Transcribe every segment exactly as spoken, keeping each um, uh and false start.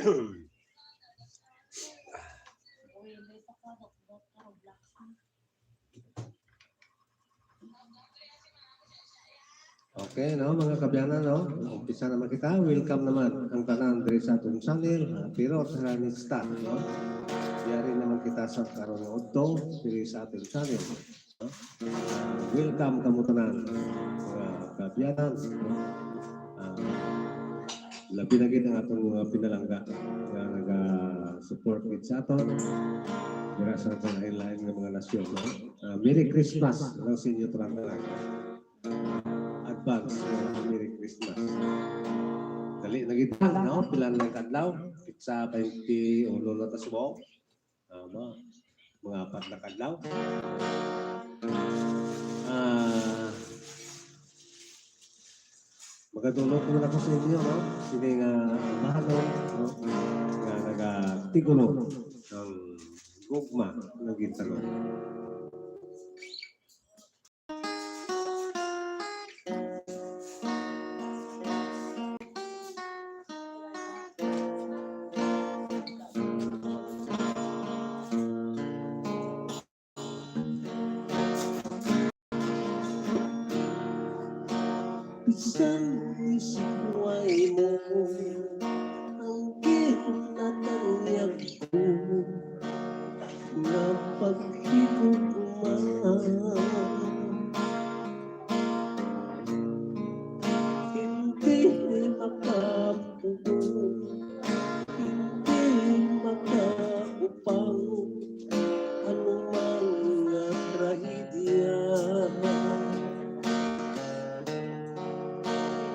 Okay, no, mga kaabyanan, no? Umpisa naman kita. Welcome naman ang tanan diri sa atong channel, ah, Pirot Ranista, no? Yari naman kita sa karon nga udto diri sa atong channel, no? Ah, welcome kamo tanan, mga kaabyanan, no? Ah, labi na gid ang atong mga pinalangga nga naga-support gid sa aton dira sa mga lain-lain nga mga nasyon, no? Ah, Merry Christmas lang sa inyo tanan. Advance, uh, Merry Christmas. Dali na gid, no? Pila na lang ka adlaw? Pizza twenty-one na ta subong. Tama. Mga apat na ka adlaw. Ah, magadulot naman ako sa inyo, no? Sini nga bahanon, no? Nga nagatigulo ang gugma nga gintanom. Bisan isip way mo ang ginatanyag ko nga paghigugma. Hindi makapugo, hindi makaupang anumang nga trahedya.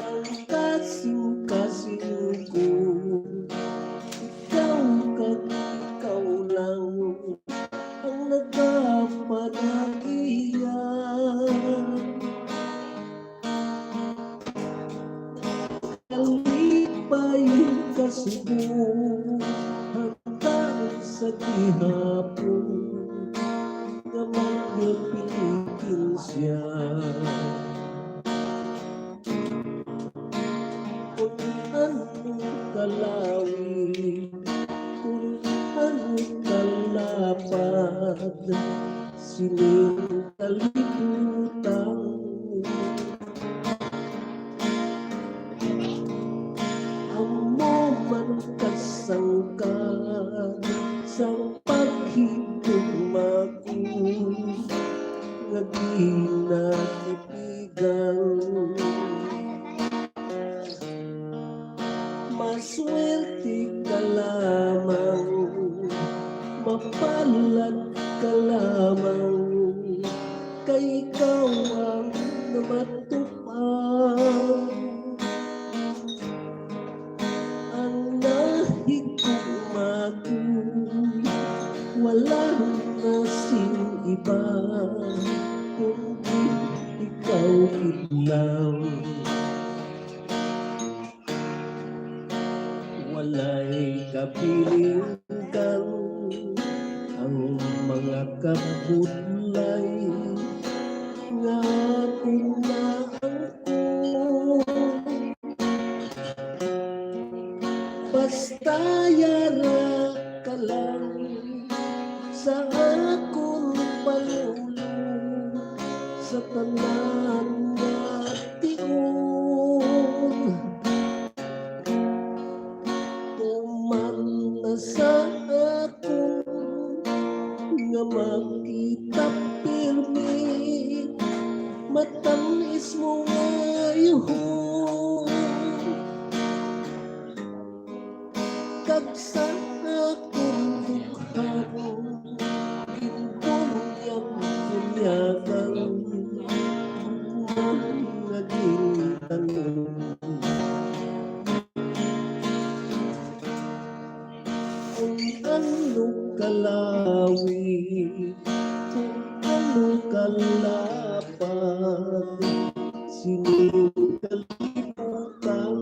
Ang kasing-kasing ko, ikaw kag ikaw lang ang nagapanagiya. Kalipay ka subong hangtang sa gihapon nga magpilikin siya. Kung ano kalawi, kung ano kalapad, sining kalibutan. Amo man kasangkad sang paghigugma ko nga ginatipigan. Maswerte ka lamang, mapalad ka lamang, kay ikaw ang namatupad. Ang nahigugma ko, wala na sing iba, kundi ikaw gid lang. Walay kabilinggan ang mga kabudlay nga akon naangkon. Basta yara ka lang sa akon panulong, sa tanan nga tion. Tuman na sa akon nga makita pirmi, matan-is mo nga yuhon. Kag sa akon dughan, ginbunyag-bunyagan ang mga gintanom. Kung ano kalawi, kung ano kalapad, sining kalibutan.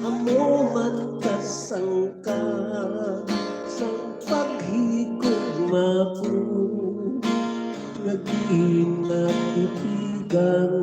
Amo man kasangkad sang paghigugma ko nga ginatipigan.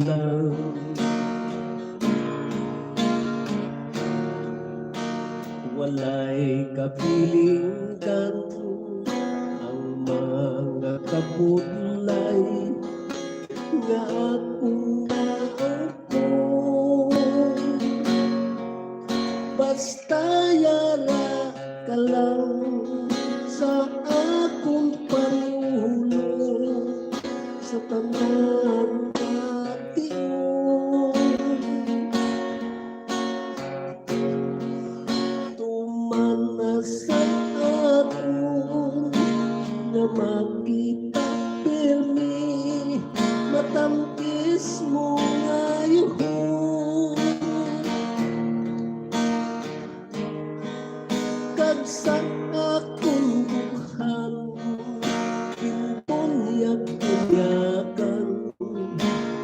lang. Walay kabilinggan ang mga kabudlay nga akong naangkon. Basta yara ka lang sa akon panulo sa tanan nga tion. Tuman na sa akon nga makita pirmi, matam-is mo nga yuhon. Kag sa akon bukhan, ginbunyag-bunyagan,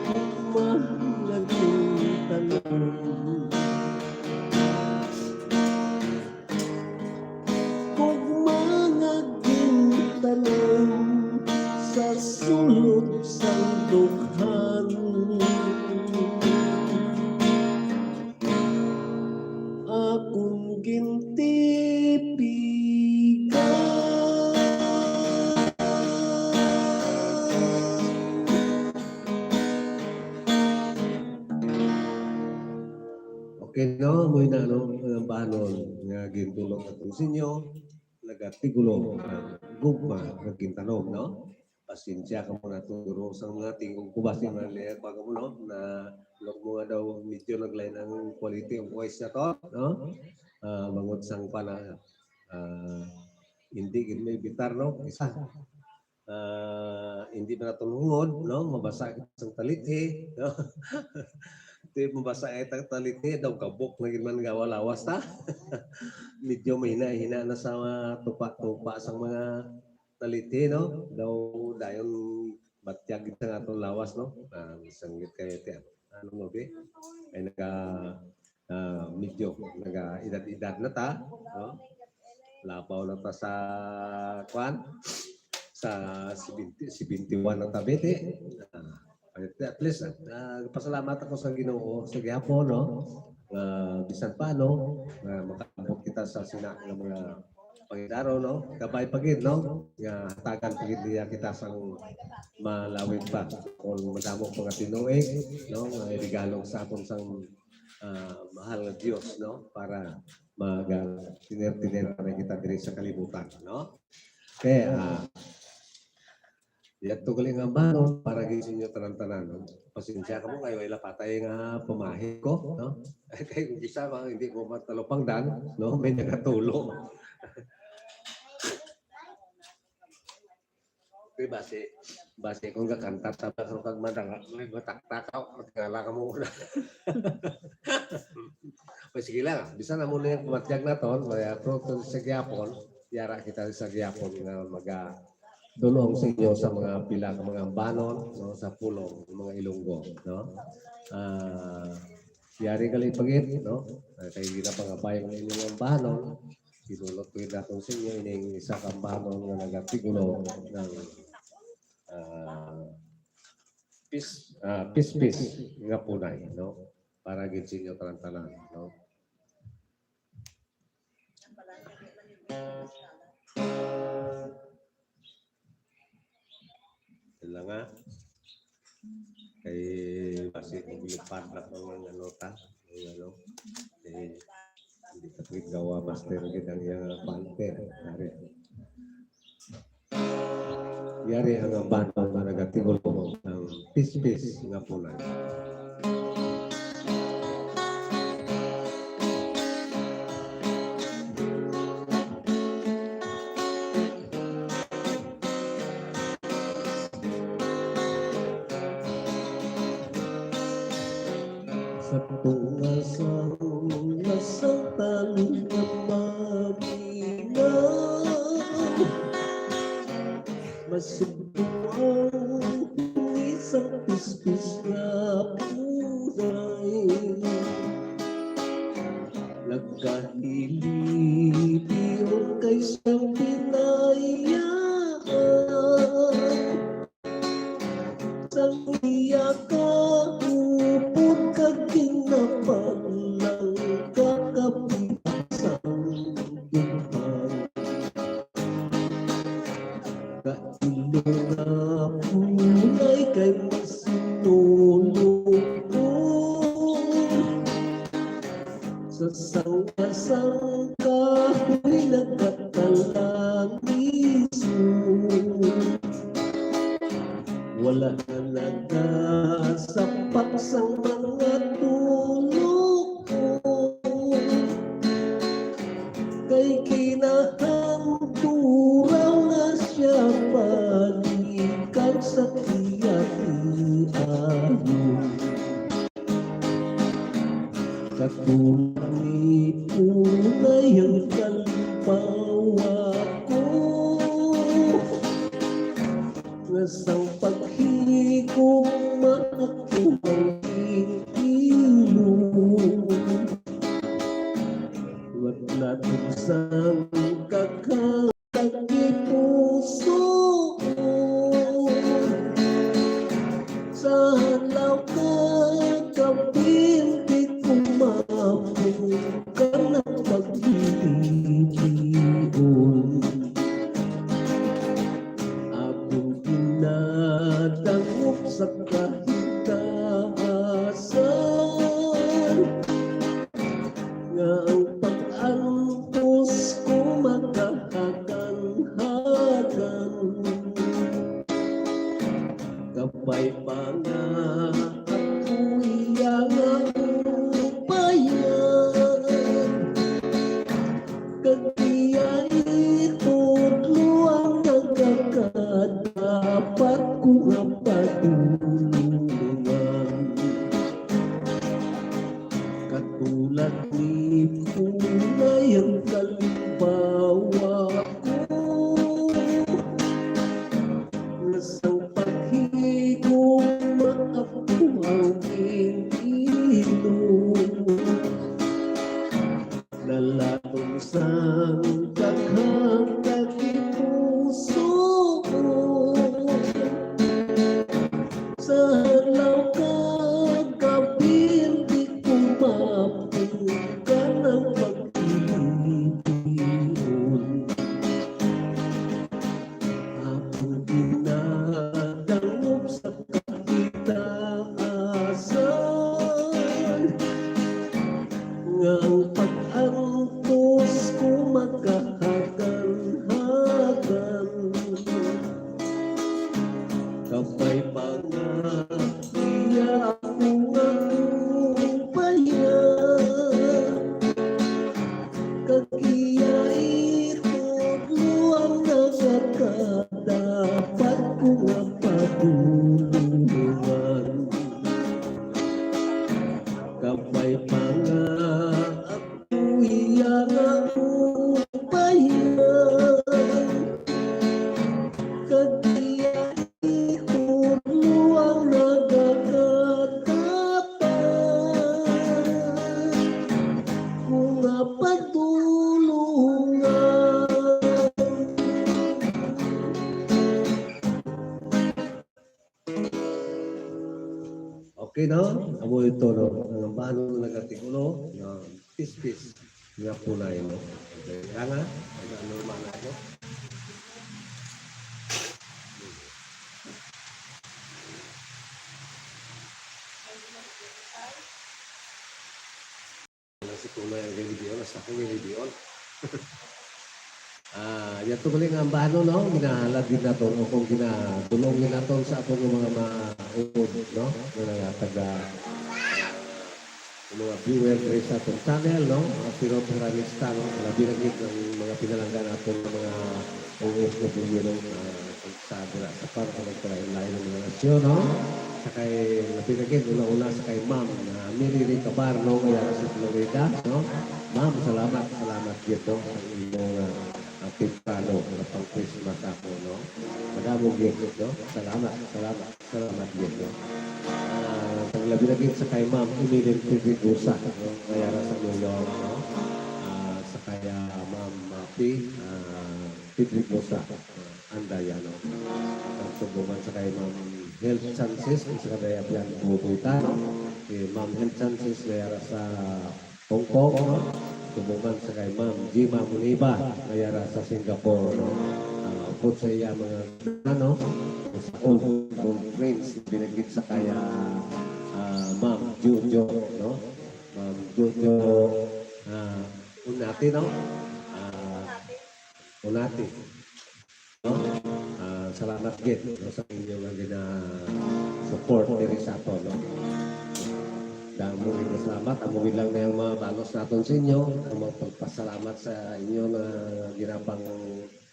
ug mga gintanom. Kung mga gintanom sa sulod sang dughan, akong gintipigan. Okay, no? Amo na, no? Ang ambanon nga gintulok naton sa inyo, nagatigulo ang gugma nga gintanom, no? Pasensya kamo na to, duro sang mga tingog ko, basi man liya, kuwan kamo, no? Na, look mo nga daw, medyo naglain ang quality of voice naton, no? Ah, bangod sang kuwan na, ah, hindi gid may bitar, no? Isa. Ah, hindi man naton hungod, no? Mabasa kita sang talithi, no? Di mabasa kita sang talithi, daw kabok na gid man gawa lawas ta. Medyo mahina-hina na sa mga tupa-tupa sang mga talithi, no? Daw dayon batyag gid sang aton lawas, no? Ah, sanggit kayo, ti-, ano mo, be? Ay, naga-, ah, medyo naga-edad-edad na ta, no? Labaw na ta sa, kwan, sa seventy, seventy-one na ta, bete. Ah, at, at least, ah, pasalamat ako sa Ginoo sa gihapon, no? Nga bisan pa, no, nga makaabot kita sa sina nga mga pangidaro, no? Kabay pa gid, no? Nga hatagan pa gid niya kita sang malawig pa. Kung madamo pa nga tinuig, no? Nga regalo sa aton sang, ah, mahal nga Dios, no? Para mag, ah, tiner-tiner na kita diri sa kalibutan, no? Okay, ah, yadto gali nga ambanon para gid sa inyo tanan-tanan, no? Pasensya kamo kay way lapatay nga pamahi ko, no? Kay kung kisa, mga hindi ko matalupangdan, no? May nagatulo. Di basi, basi kung gakanta ta ba, kag madala, may mataktak ako, matingala ka mo una. Pero sige lang, bisan amo na yung kumatyag naton, may, ah, pero kung sa gihapon, yara kita sa gihapon nga maga-, dulong sa inyo sa mga pila ka mga ambanon, no, sa pulong, mga Ilonggo, no? Ah, yari gali pa gid, no? Ah, kay ginapangabay ang inyong ambanon, sinulot ko gid naton sa inyo ining isa ka ambanon nga nagatigulo ng, ah, pis-, ah, pispis nga punay, no? Para gid sa inyo tanan-tanan, no? Sila nga. Kay basi maglipad na ko ng ano ta, ng ano. Eh, hindi ka pwede gawa master gid ang iyang pante. Ari. Yari ang ambanon nga nagatigulo ng pispis nga punay. Sa tunga sang nasangtan nga maminaw, masugpo ang isang pispis nga punay. Nagkahilipion kay siyang binayaan. Sang iya ka sa paksang mga tulo ko, kay kinahangturaw na siya balikan sa iya tiayon. Katulad ni unay ang kalimbawa ko, nga sang paghigugma ako ang ginhimo. Wala sang kaghang tagipusoon. Sa adlaw kag gab-i, di ko maabot kanang pagtilion. Akong ginadangop sa kahitaasan, nga ang pag-antos ko magahagan-hagan. Kabay pa nga ako iya nga upayan, kag iya itudlo ang nagakadapat ko nga padulungan. Katulad ni unay ang kalimbawa ko, nga sang paghigugma ako ang ginhimo. Nalatom sang daghang tagipusoon. Sa adlaw kag gab-i, di ko maabot kanang pagtilion. Akong ginadangop sa kahitaasan, nga ang pag-antos ko magahagan-hagan. Kabay pa nga iya ako nga upayan, kag iya itudlo ang nagakadapat ko nga padulungan. Kabay pa nga ako iya nga upayan, kag iya itudlo ang nagakadapat ko nga padulungan. Okay, no? Amo ito, no? Ang ambahan nga nagkatigulo, nga pispis nga punay, no? Okay, nga, ano, ano, ano, ano? Wala si Kunoy ang ginibiyon, hasta ako ginibiyon. Ah, yato gali nga ambahanon, no? Ginahalad gid naton, o kung ginadulong gid naton sa aton nga mga maupod, no? Nga nagataga, ah, mga viewer diri sa aton channel, no? Mga Pinoy Peranista, no? Labi na gid ang mga pinalangga naton nga mga O F W, no? Ah, sa dira sa parte ng palain-lain ng mga nasyon, no? Sa kay, labi na gid, una-una sa kay Ma'am, ah, Mary Ray Cabar, no? Nga yara sa Florida, no? Ma'am, salamat, salamat gid, no? Sa inyong, ah, ah, temprano nga pang-Christmas ako, no? Madamo gid, no? Salamat, salamat, salamat gid, no? Ah, paglabi na gid sa kay Ma'am Emilyn Pedregosa, no? Nga yara sa New York, no? Ah, sa kay, ah, Ma'am, ah, P, ah, Pedregosa. Andaya, no? Ang subong man sa kay Ma'am Health Chances, sa kay Abian Bubuta, no? Si Ma'am Health Chances nga yara sa Hong Kong, no? Subong man sa kay Ma'am Jima Muniba nga yara sa Singapore, no? Ah, upod sa iya mga, ano, sa old, old friends, binagit sa kay, ah, ah, Ma'am Jojo, no? Ma'am Jojo, ah, Unati, no? Ah, Unati. No? Ah, salamat gid, no, sa inyo nga gina-, support diri sa aton, no? Damo nga salamat. Amo gid lang na yung mga balos naton sa inyo. Ang mga pagpasalamat sa inyo nga ginapang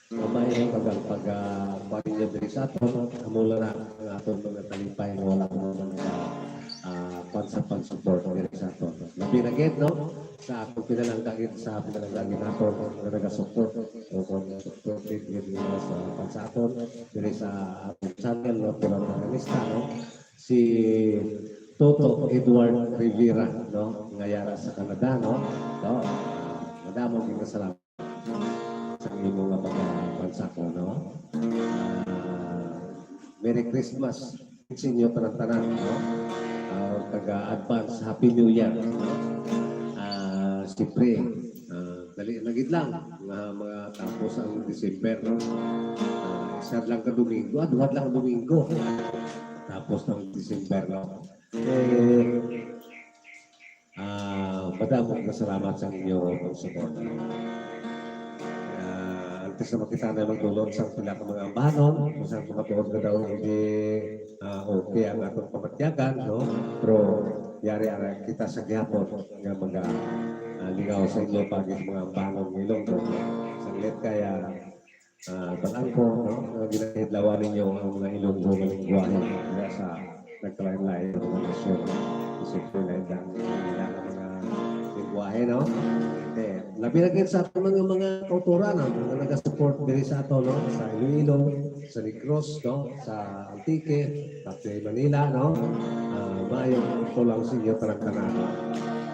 kamay, pag, pag, ah, kuwan ninyo diri sa aton. Amo lang na ang aton mga kalipay nga wala pa man nag, ah, kuwan sa pag-support diri sa aton. Labi na gid, no? Sa atong pinalangga gid, sa pinalangga gid naton nga nagasupport o kung supportive gid nila sa pag sa aton diri sa atong channel, no? Pero mga lista, no? Si Toto Edward Rivera, no? Nga yara sa Canada, no? So, ah, madamo gid nga salamat sa imo nga pagkabansa ko, no? Ah, Merry Christmas sa inyo tanan-tanan, no? Ah, kag, ah, advance Happy New Year, no? Ah, siyempre, ah, dali na gid lang nga mga tapos ang December, no? Ah, isa lang ka Domingo, ah, duha lang ka Domingo. Tapos ng December, no? Eh, ah, madamo nga salamat sa inyo pagsuporta. Ah, antes na makita na magdulot sa pila ka mga ambanon, kung saan ko matuod nga daw hindi, ah, okay ang atong pamatyagan, no? Pero yari ara kita sa gihapon nga mga, ah, lingaw sa inyo pag mga ambanon ng Ilonggo. Sanglit kaya, ah, balaan ko, no, nga ginahidlawan ninyo ang mga Ilonggo nga lingwahe diha sa nagkalain-lain nga mga nasyon. Siyempre, lain lang ang ilang mga lingwahe, no? Eh, labi na gid sa aton mga, mga kautoran, no, nga nagasupport diri sa aton, no? Sa Iloilo, sa Negros, no? Sa Antique, sa Manila, no? Ah, maayo ito lang sa inyo tanan-tanan.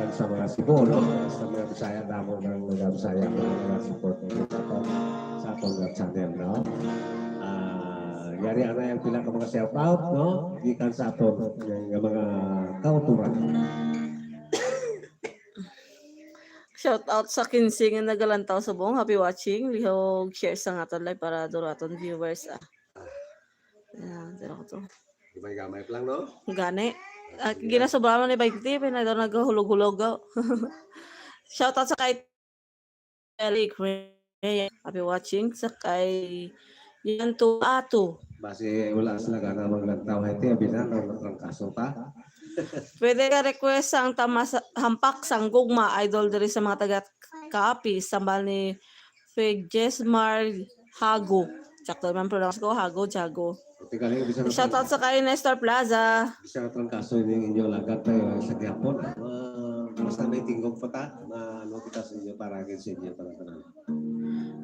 Kag sa mga Cebu, no? Sa mga Bisaya, damo nga mga Bisaya, mga nagasupport diri sa aton, sa aton nga channel, no? Ah, yari anay ang pila ka mga shout out, no? Gikan sa aton nga mga kautoran. Shout out sa kinse nga nagalantaw subong. Happy watching. Lihog share sa nga aton live para duro aton viewers, ah. Ayan, dira ko to. Gamay-gamay pa lang, no? Gani. Ah, ginasobra man ni twenty, pero na daw naghulog-hulog, oh. Shout out sa kay Eric Ray. Happy watching sa kay Yanto Ato. Basi wala sila gana maglantaw. Hay, tiya, bisan ang natrangkaso pa. Pwede ka request ang tamas, hampak sang gugma, idol, diri sa mga taga Capiz, sambal ni Fig Jesmar Hago. Sakto man pronounce ko, Hago, Jago. Tingkali, bisan Shout out sa kay Nestor Plaza. Bisan ang trangkaso yung inyong lagat tayo sa gihapon. Ah, basta may tingog pa ta, maano kita sa inyo para agad sa inyo para tanan.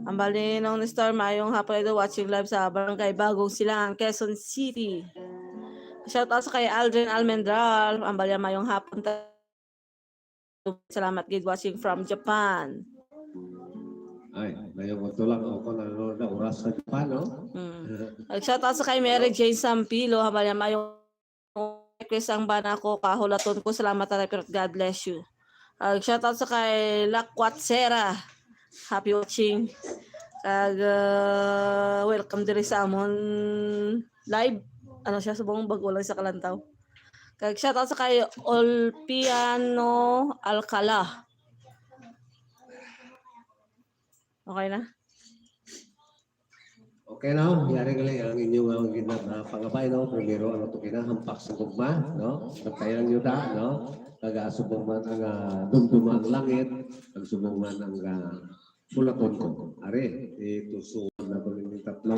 Ang bali nung Nestor, mayong hapon ito watching live sa Barangay Bagong Silangan, Quezon City. Shout out sa kay Aldrin Almendral. Ang bali mayong hapon ta. Salamat gid watching from Japan. Ay, mayong udto lang ako nanonood na oras sa Japan, no? Mm. Ag shout out sa kay Mary Jane Sampilo, habang yan mayong request ang bana ko, kahulaton ko, salamat tanan, pero God bless you. Ag shout out sa kay Lakwat Sera, happy watching. Kag ah, welcome diri sa amon live. Ano siya, subong bago lang sa kalantaw. Kag shout out sa kay Olpiano Alcala. Okay na? Okay, no? Yari gali ang inyong uh, ginapangabay, no? Primero, ano to kinahampak sa gugma, no? Bantayan nyo ta, no? Kag subong man ang uh, dumduma ang langit, kag subong man ang uh, pulaton ko. Are, ito suod na ko ning tatlo.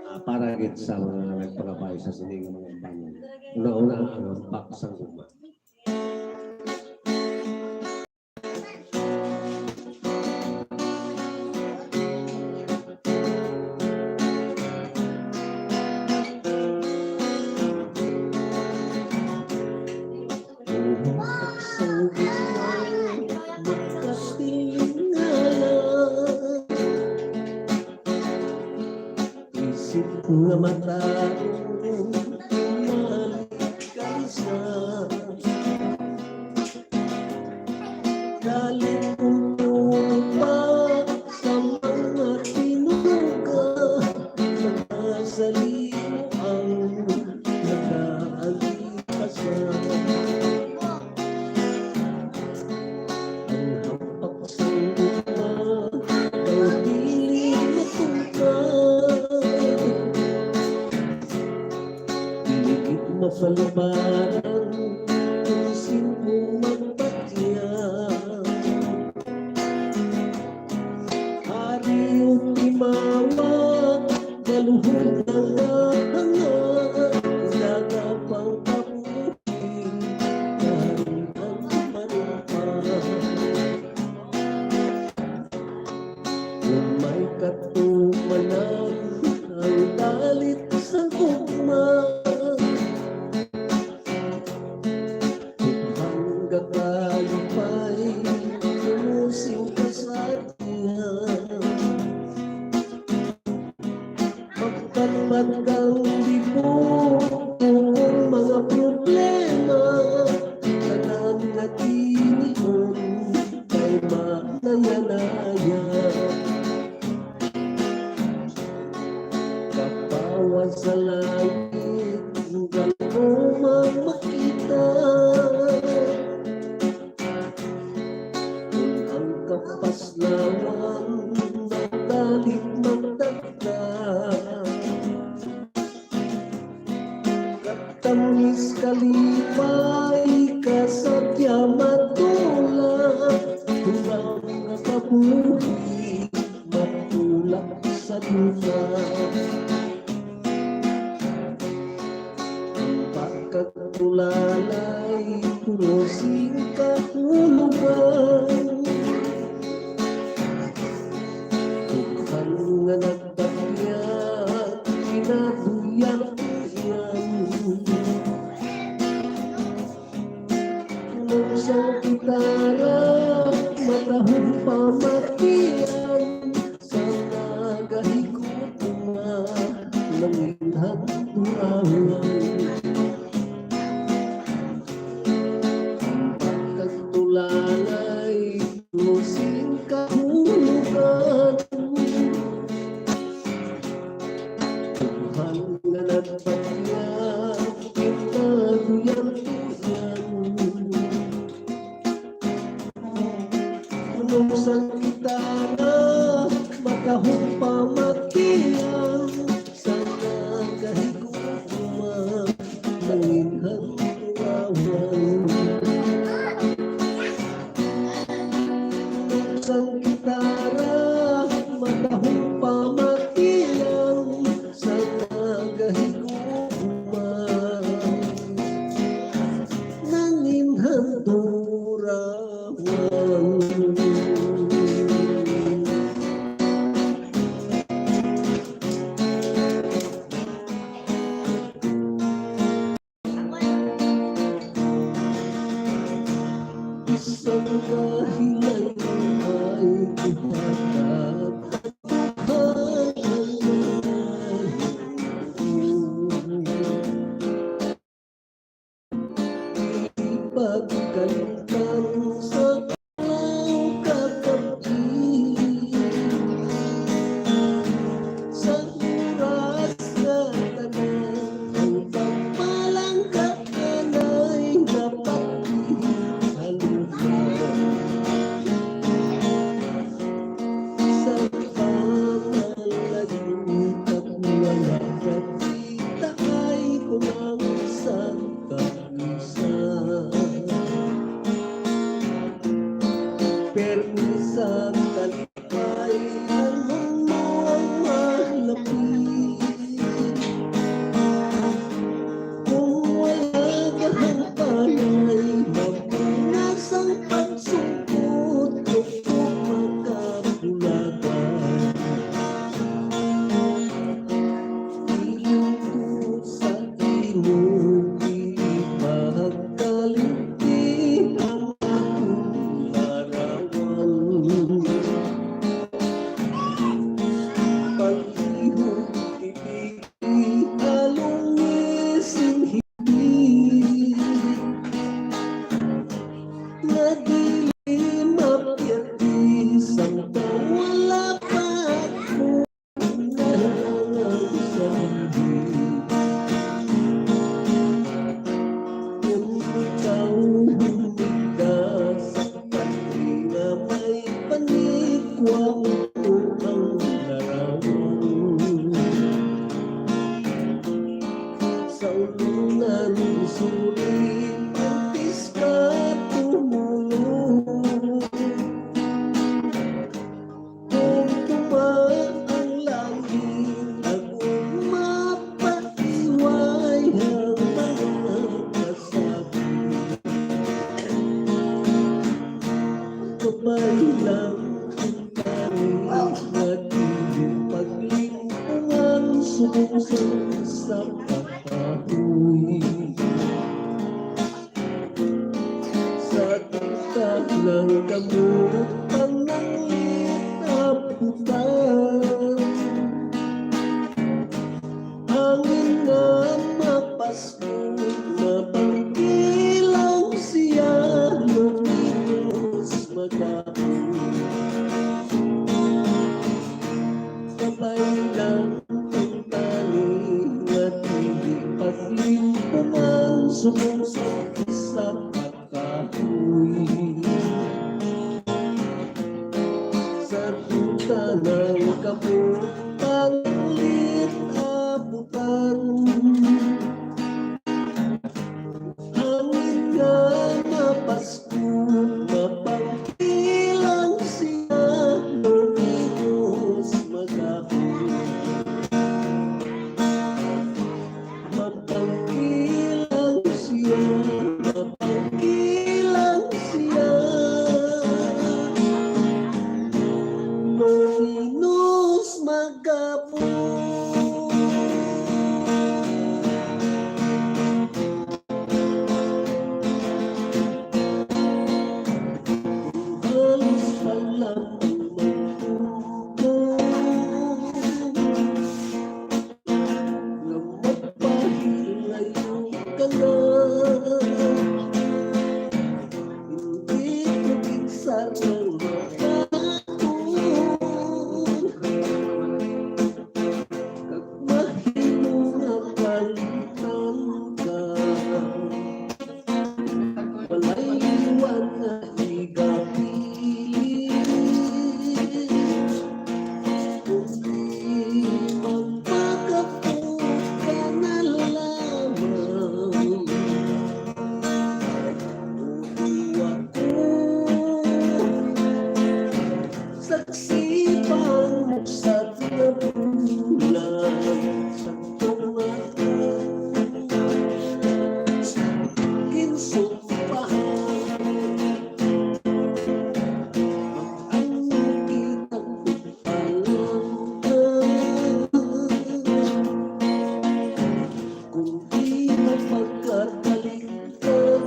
Ah, para gid sa mga nagpangabay sa sining mga ambanan. Una-una ang hampak sa gugma. Isip nga mata malikalisa. Kalit unto pa sa mga tinuga, nagkasaliw ang nagkaagipasa. Ang hampak sa gugma daw dili matungkad. Kalubaran, kung sin-o magpatya. Ari o timawa, maluhod nga hanga, daga pang kabuhi, karon ang manumpa. Kung may katumanan ang dalit sa gugma, hangga kalipay, inusin ka sa iya. Magpatpat kang libog, ang mga problema, tanan nga tinion, kay manaya-naya. Kapawa sa langit, unggal mo man makita. Kung ang kapaslawan, magalit magdagdag. Katamis kalipay ka sa tiyan matula, hurang nga kabuhi matulak sa duta. Ang pagkatulalay, puno sing kahulogan. Dughan nga nagpatya, kinaduyang-duyan. Nung sang gitara, matahong pamatian, sa nagahigugma, nanginhan turawan. Ang pagkagtulalay, sing kahulogan. Dughan nga nagpatya, kinaduyang-duyan. Nung sang gitara, matahong pamatian, sa nagahigugma, nanginhan turawan. Sang gitara, matahong pamatian, sa nagahigugma, nanginhan turawan. Isang kahinay ay ihatag. Ipagkalimtan sa kagab-i. Sa oras nga tanan, ang pagpalangga anay dapat ihalungan. Sa pamalayo, wala ka kita ay kulang sa kaisa. Pananglit abutan, hangin nga mapasko, mapangkilang siya, luminos magapu. Kabay lang ang tani nga dili paglimpuman, subong sa isa kahoy. Sa bintana nga kapot, panglit abutan. Hangin nga mapasko, mapangkilang siya, luminos magapu. Mapangkilang siya, mapangkilang siya. Luminos magapu. Halos pa lang ang magtubo. Nga magpahilayo ka na. Hindi ko ginsarang maghapon. Kag mahimo nga palitan ka. Walay liwan nga igapili, kundi magpakapot ka na lamang. Ako saksi pang sa bulan sa tumaas. Ginsumbahan ang kitang palangga. Kung di mo pagkatalikdan,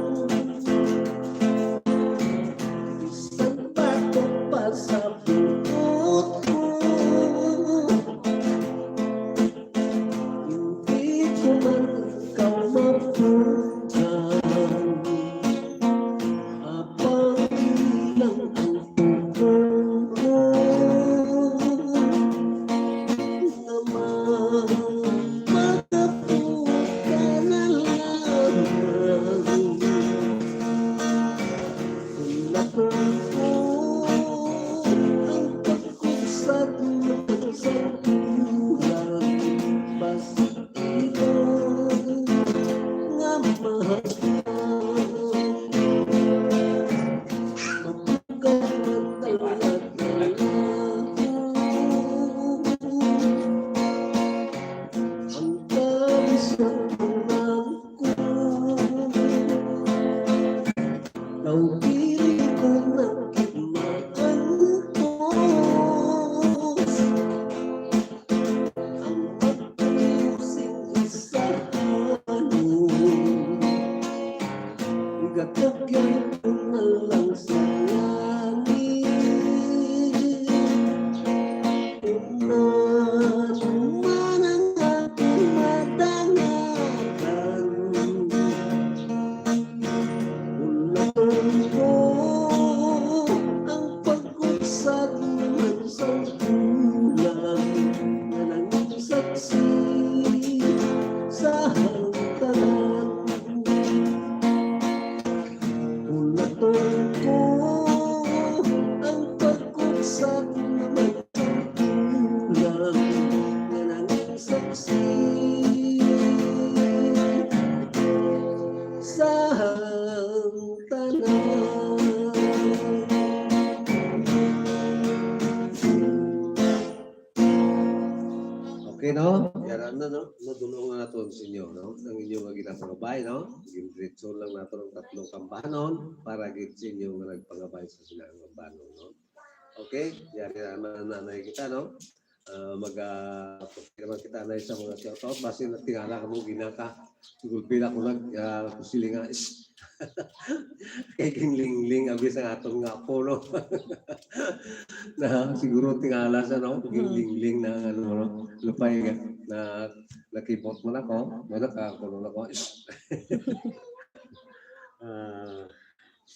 bisan bato pa sa buot ko, hindi ko man ikaw mapughan. Apang ilang ang pulong ko, naman magapot ka na lamang. Kung napulong ko ang pagkugsat ng sangkulang, basta Ang pagtuyo sing isa ka halong, igatugyan ko na lang sa langit. Umano man ang akong madanagan, ulaton ko ang pag-usad man sang bulan nga nangin saksi sa hangtanan. Ulaton ko ang pag-usad man sang bulan nga nangin saksi sa hangtanan. Okay, no? Yan, ano, no? Nadulong na naton sa inyo, no? Ang inyo nga ginapangabay, no? Gindiretso lang naton ang tatlo ka ambahanon para gid sa inyo nga nagpangabay sa sila nga ambahanon, no? Okay? Yari na, nanay kita, no? Ah, mag, ah, pwede naman kita na sa mga shout out. Basi na tingala ka mo, ginaka. Gulpi na ko nag, ah, kusiling nga, is, kay ginlingling, abi sa aton nga po, no? Na, siguro tingala sa, no? Hmm. Ginlingling na, ano, no? Lupay nga, na, nakibot mo na ko, may nakakulo na ko, is. Ah,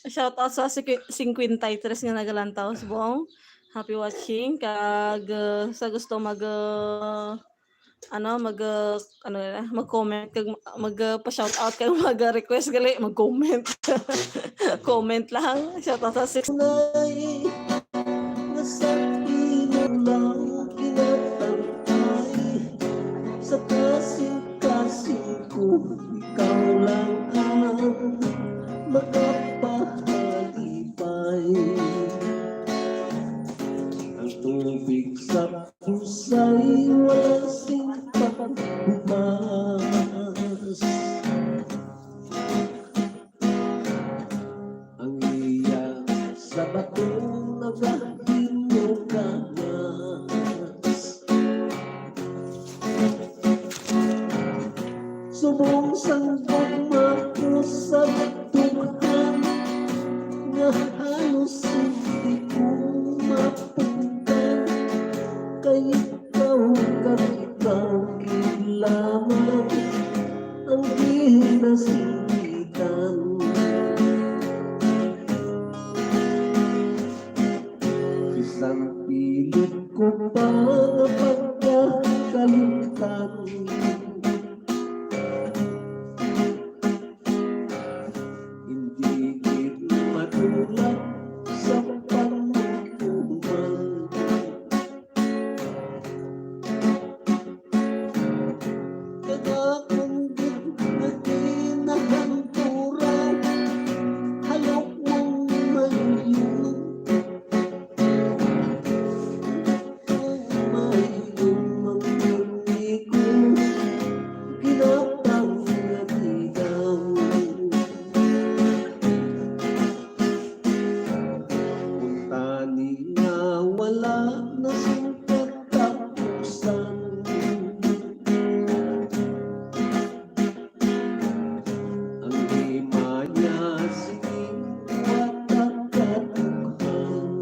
Shout out sa singkwenta y tres nga nagalantaw subong. Happy watching. Kag, uh, sa gusto mag, uh, ano, mag, uh, ano na, mag-comment, kag mag, uh, pa-shout out, kag mag, uh, request gali, mag-comment. Comment lang. Shout out sa six. Tunay nga sa imo lang ginatangay, sa kasing-kasing ko, ikaw lang ang makapahalipay. Ang tubig sa pusay wala sing pagbumas. Ang iya sa bato nagahinuganas. Subong sang gugma ko sa dughan nga halos hindi ko mapunggan, kay ikaw kag ikaw gid lamang ang ginasingitan. Bisan pilit ko pa nga pagkakalimtan, hindi gid matulad sa panultuman. Kag akon gid nga ginahanturan, halok mong mahiluman. Kung mahiluman ko, ginapangatigaw. Kuntani nga wala na sing katapusan. Ang himaya sining wala kadughan.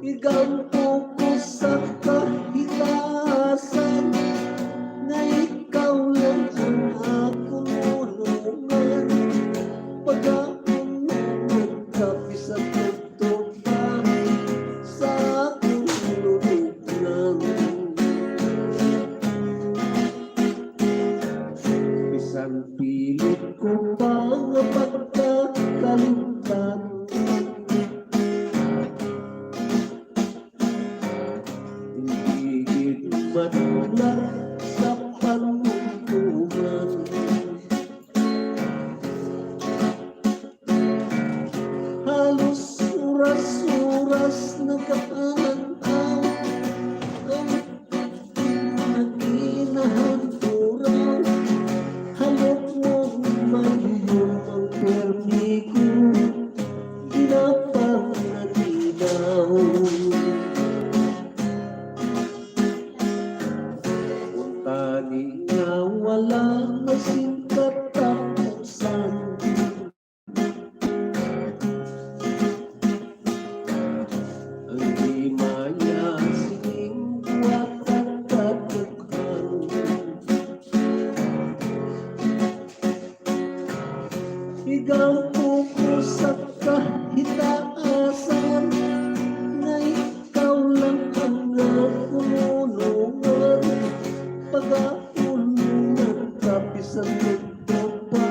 Igampo ko sa kahitaasan nga ikaw lang ang akon ulongan. Pagahon mo nagkapi sa tugtog pa sa akon lulubngan. Bisan pilit ko pa nga pagkakalimtan, hindi gid matulad sa panultuman. Halos oras-oras nagapanan-aw ang ginahanturan. Halok mong mahiluman ang permi ko, ginapangatigaw. Kuntani nga wala na sing katapusan. Ang himaya sining buhat ang kadughan. Igampo ko sa kahitaasan nga ikaw lang ang akon ulongan. Pagahon mo nagkapi sa tugtog pa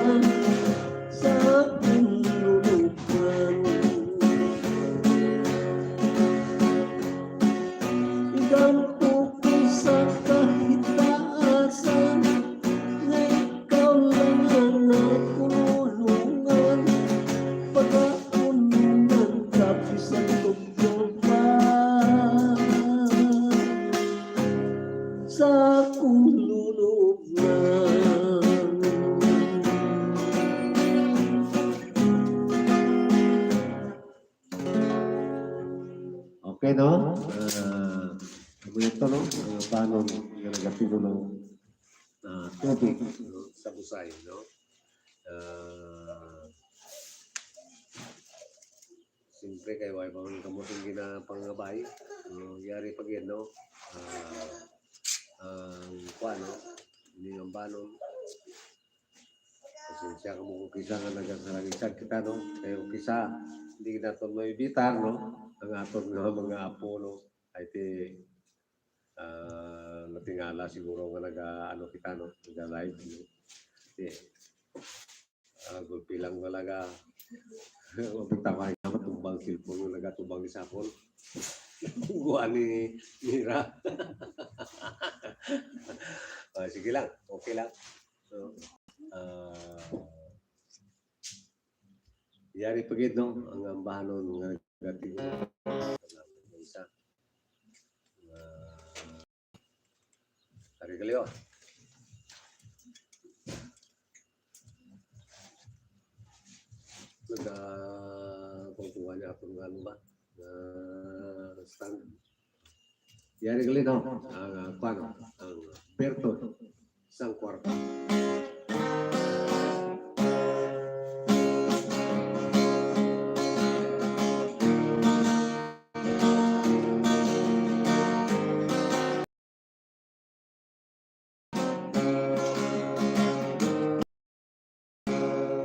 sa akon lulubngan. Igampo ko sa kahitaasan nga ikaw lang ang akon ulongan. Pagahon mo nagkapi sa tugtog pa sa akon lulubngan. no? Ah, amo ito, no? Ang banon nga nagatubo ng, ah, tubig, no? Sa Busay, no? Ah, siyempre, kay wala pa man kamo sing ginapangabay. No? Yari pa gid, no? Ah, ang kuwan, no? Ini ang banon. Pasensya kamo kung kisa nga nagakalagisag kita, no? Kay kung kisa, hindi naton maibitar, no? Ang aton nga mga apo, no? Ay, ti, ah, natingala siguro nga naga, ano kita, no? Naga-live, no? Ti, ah, gulpi lang talaga. Mabutang ka nga matumbang cellphone, no? Nagatubang ni sapon. Kuha ni Mira. Ah, sige lang, okay lang. So, ah, yari pa gid, no? Ang ambahanon nga nagatigo. Isa. Ah, ari kaliwa. Nagapangkuha niya akong ano ba? Na stand. Yari gali, no? Ang, ah, kuwan, no? Ang Berton sang Kwarta.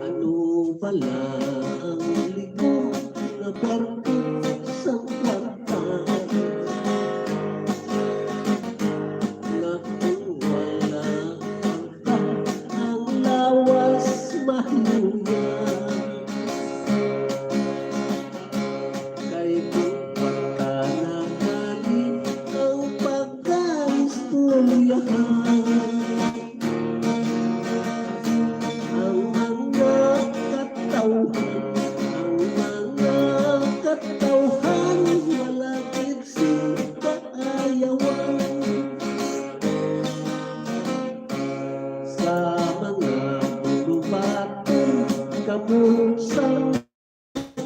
Ano bala ang likod nga barko sa kwarta? Nga kung wala kwarta, ang lawas mahinuya. Kay kung kwarta na gani ang pagkaistoryahan. Ang mga katawhan, ang mga katawhan, wala gid sing kaayawan. Sa mga bulubaton, kamo sa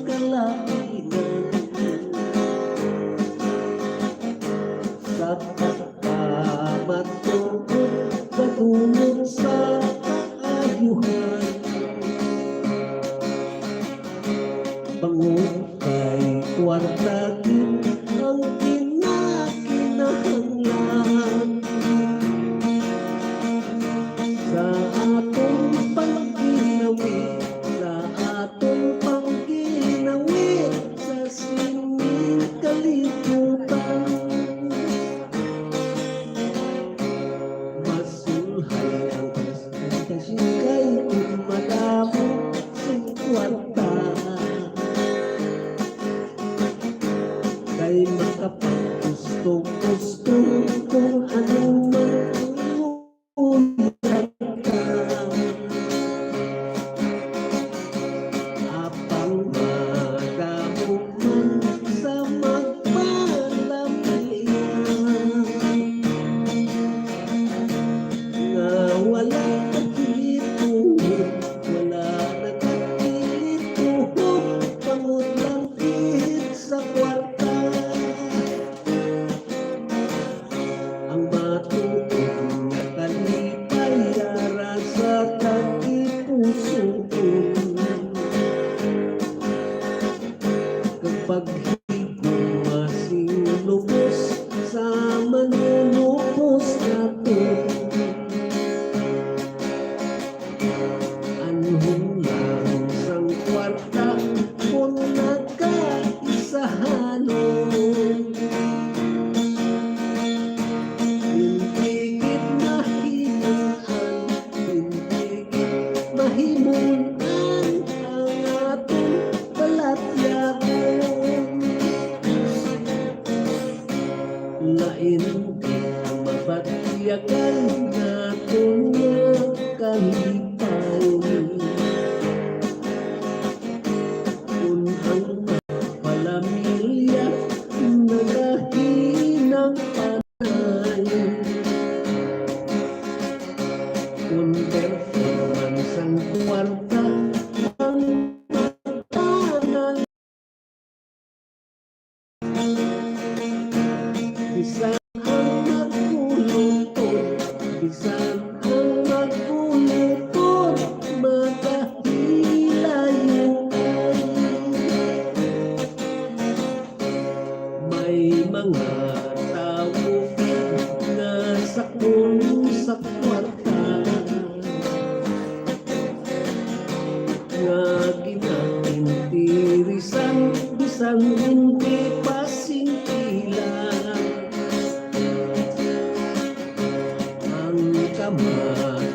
kalainan. Sa pagpamatuod, padulong sa kaayuhan. Bangod kay kwarta gid ang ginakinahanglan. Sa aton pangginawi, sa aton pangginawi, sa sining kalibutan. Masulhay ang pagkasingkay kung madamo sing kwarta. Kay makapaggusto-gusto kung ano man ang ulihan ka. Apang madamo man sa magpalamiya nga wala nagkilito, wala nagkilito, bangod lang gid sa kwarta. Ang matuod nga kalipay ara sa tagipusoon. Kag paghigugma sing lubos sa manunubos naton. Anhon lang sang kwarta kon nagkaisahanon. Hindi gid mahimo-an, hindi gid mahimo-an ang aton balatyagon. Lain gid ang mabatyagan naton nga kalipay. Kon ang mga palamilya nagahinang panay, kon performance ang kwarta ang mata na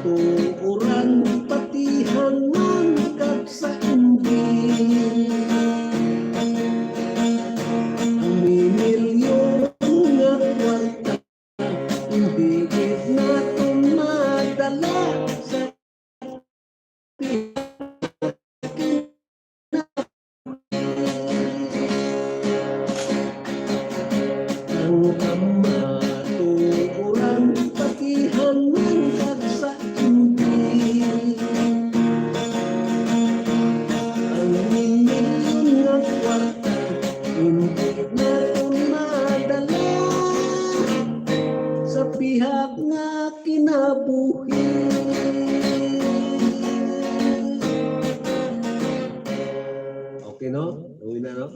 Tuoran, patihan man kag sa imbi. Ang mimilyon nga kwarta, hindi gid naton madala sa Ang kamatuoran, patihan man kag sa imbi. Ang milyon nga kwarta, hindi naton madala sa pihak nga kinabuhi. Okay, no? Uwi na, no?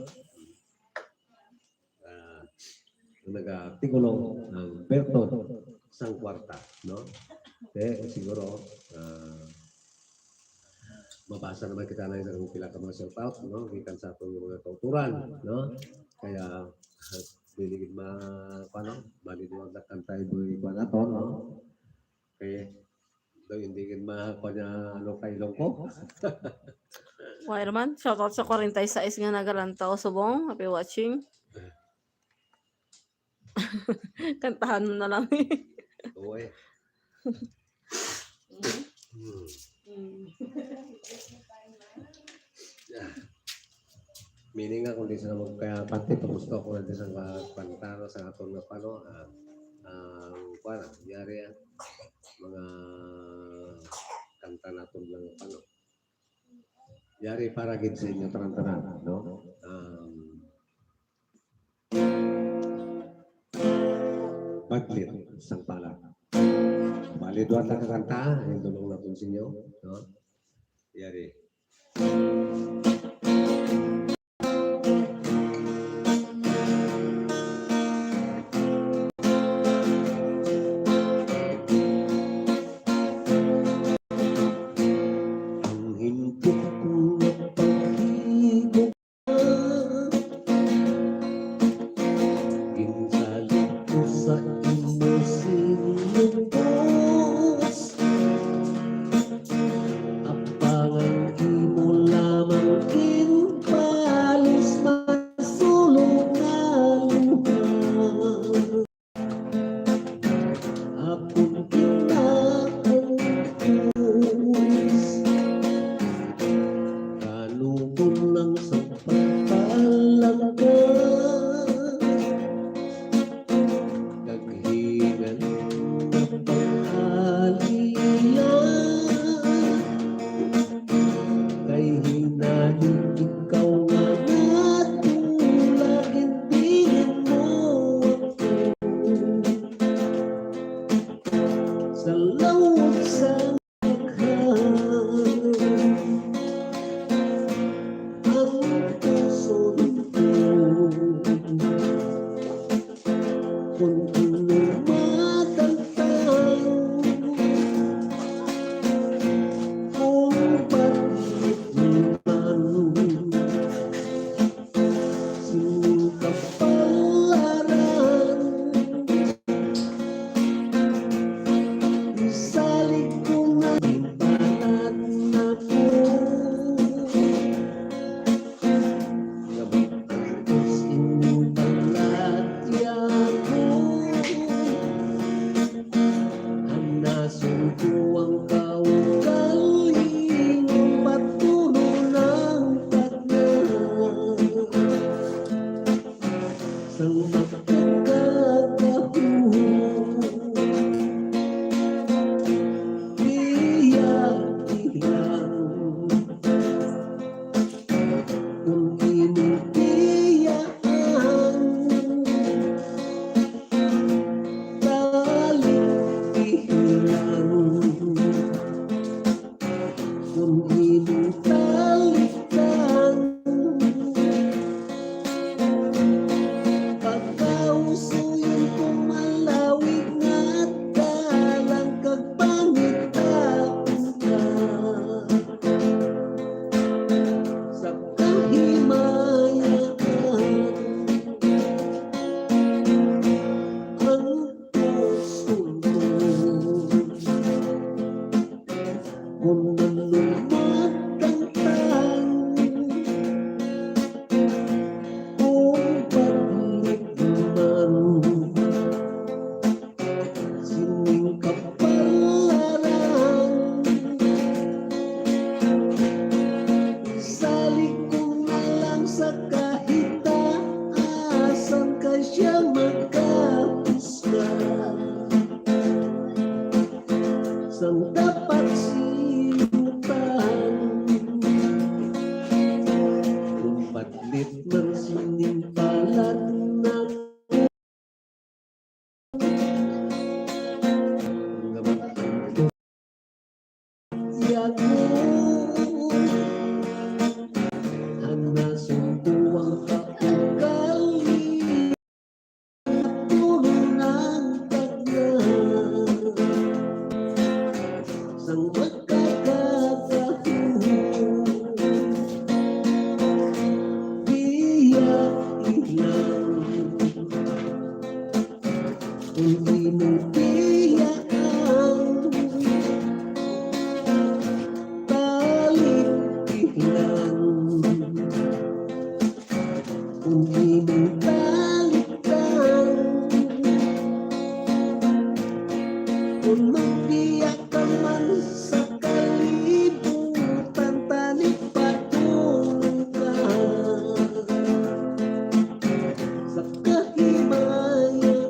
Ah, ang nag-artikulo ang Berto sang kwarta, no? Te, siguro, ah, mabasa naman kita na sa pila ka mga shout out, no? Gikan sa aton mga kauturan, no? Kaya, dili gid ma-, kuwan, no? Bali, duwag na kantay, boy, kuwan ato, no? Okay. Daw hindi gid ma-, kuwan niya, ano, kailong ko. Why naman? Shout out sa forty-six nga nagalantaw subong. Happy watching. Kantahan mo na lang. Oo, eh. Hmm. Mm. Yeah. Meaning nga, kung di sila magkapati, pagusto ko na di sa mga pantano sa aton nga pano, ah, ang, kuwan, yari, ah, mga kanta naton lang pano. Yari para gid sa inyo tanan-tanan, no? Um, Baglit sang pala. Bali, duha ta ka kanta, ang dulong naton sa inyo, no? Yari. Ang hindot ko nga paghigugma, ginsalig ko sa imo sing lubos. Apang ang imo lamang Kung nanumag kang tawo, kung paglit man sining kapalaran, isalig ko na lang sa kahitaasan, kay siya magkapuslan sang dapat simutan. Kung padlit man sining palad na nga magtungtong, iya ko ang nasumpuang kaugali. Puno ng tagna sang magkakataon. Biya ilang, kung di mo biya ang tali ilang. Kung imong balikan, kung magbiya ka man sa kalibutan, tani padung ka sa kahimayaan.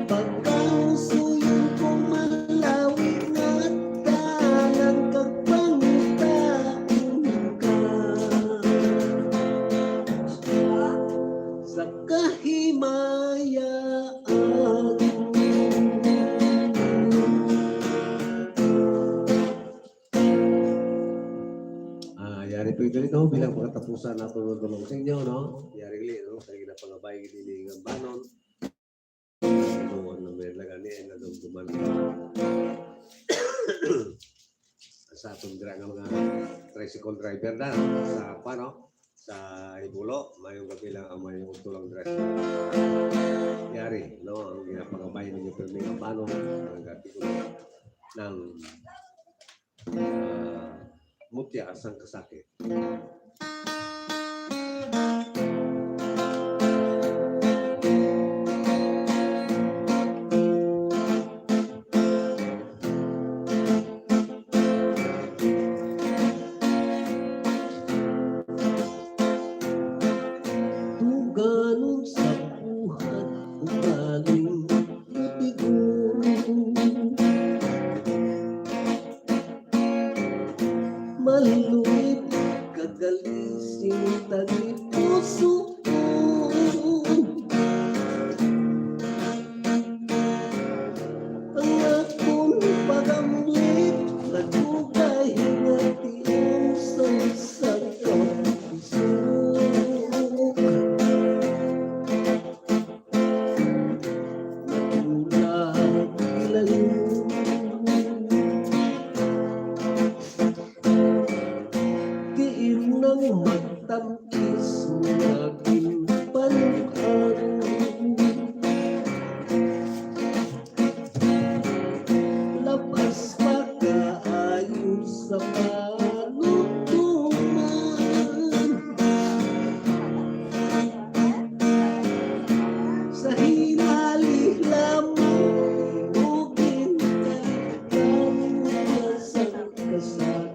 Pagkahusuyon ko malawi nga dalan kag pangitaon ka sa kahimayaan. Ah, yari po ito, ito bilang pagkatapusan nato ng tulong sa inyo, no? Yari gali, no? Sa ginapangabay gid ini nga banon. Doon na may lagani ay nadumduman. Sa atong dira nga mga tricycle driver na sa, kuwan, no? Sa Ibulo, mayong gabi lang ang mayong tulang driver. Yari, no? Ang ginapangabay ninyo pirmi nga banon, ang gabi ko ng ah, mutya sang kasakit. Tuganon sa buhat, ugaling lutigon. Maluwid kag alising, tagipuso ko. Ang akon pagamlit, nagdugay nga tiyan sa sakap isog. Nagulag ilayo. Diin nang magtamkis nga ginpanukan. Lapas pa kaayo sa panutuman. Sa hinali lamang imugin ka, kamuya sang kasakit.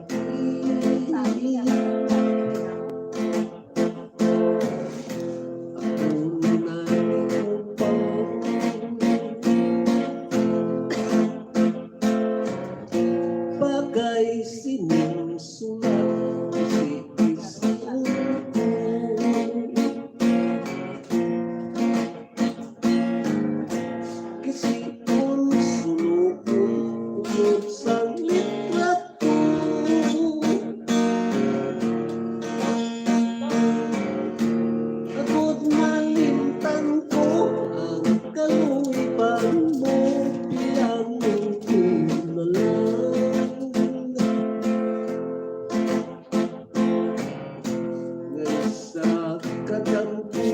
Ako na ni upang bagay sining sulat si Isulko. Kisiton sulukon, unod sang litrato. Agod malimtan ko ang kaluoy pa mo, bilang ko na lang. Nga sa kadamgo,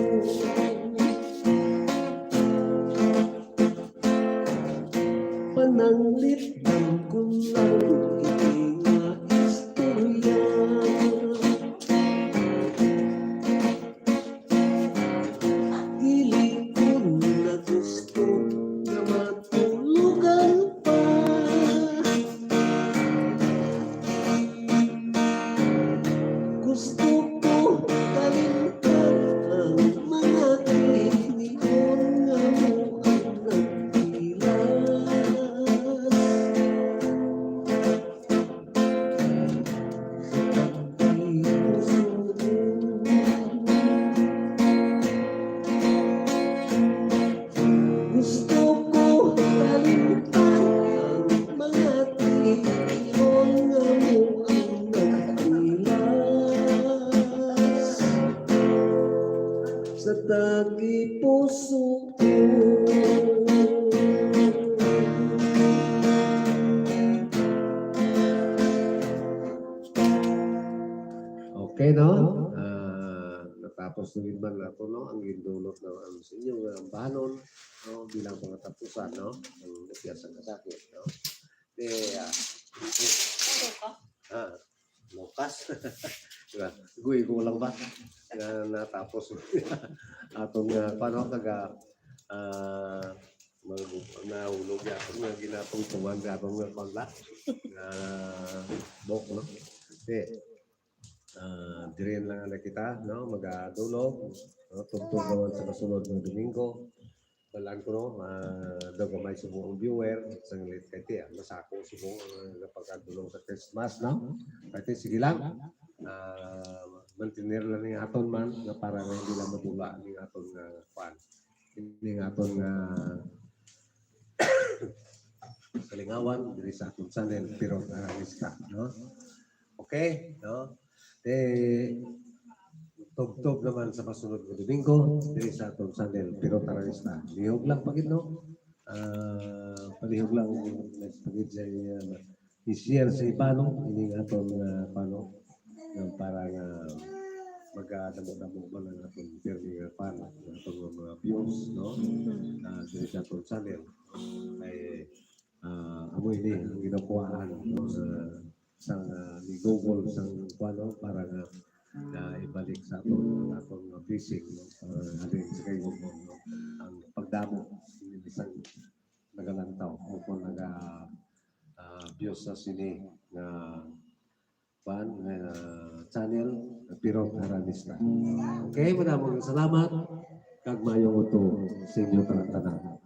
Nang litang ko lang ini nga istorya. Dili ko na gusto nga matulogan pa. Gusto ko kalimtan ang mga tinion nga mo ang nagpilas. Gusto ko kalimtan ang mga tinion nga mo ang nagpilas sa tagipuso ko. Okay, no? Ah, natapos na gid man nato, no? Ang gindulot na ang sa inyo nga ambanon, no? Bilang mga tapusan, no? Ang matigas ang kasakit, no? Di, ah, ah, Lucas. Diba? Guy ko lang ba? Na, natapos. Atong, ah, paano, taga, ah, mag-, nahulog ya. Atong nga ginatungtungan, atong nga pala. Ah, bok, no? Di. Ah, diri lang na kita, no? Magadulog, no? Tugtog naman sa kasunod nga Domingo. Balaan ko, no? Ah, daw gamay subong ang viewer, sa late kay ti, ah, masako subong ang, ah, pagkadulong sa Christmas, no? Kay ti, sige lang. Ah, mantener lang ning aton man, nga para nga hindi lang mabula ning aton nga kwan. Ning aton nga kalingawan diri sa aton channel, pero, ah, lista, no? Okay, no? Eh, tubtob naman sa masunod nga Domingo diri sa aton channel, pero tara lista. Lihog lang pagid, no? Ah, palihog lang pagid sa, ah, i-share sa iba, no? Ining aton, ah, paano, nga para nga magadamo-damo man ang aton pirmi nga fan, ang aton nga mga views, no? Ah, diri sa aton channel. Kay, ah, amo ini ang ginakuhaan, no, sa, sa, ah, ni Google, sa kuwan, no, para nga, nga ibalik sa aton, ang aton nga blessing, no? Para halin sa kay Google, no? Ang pagdamo, isang nagalantaw, o kung naga, ah, views sa sini nga fan, nga channel, Pirot Haranista. Okay, madamong salamat, kag maayong udto sa inyo tanan-tanan.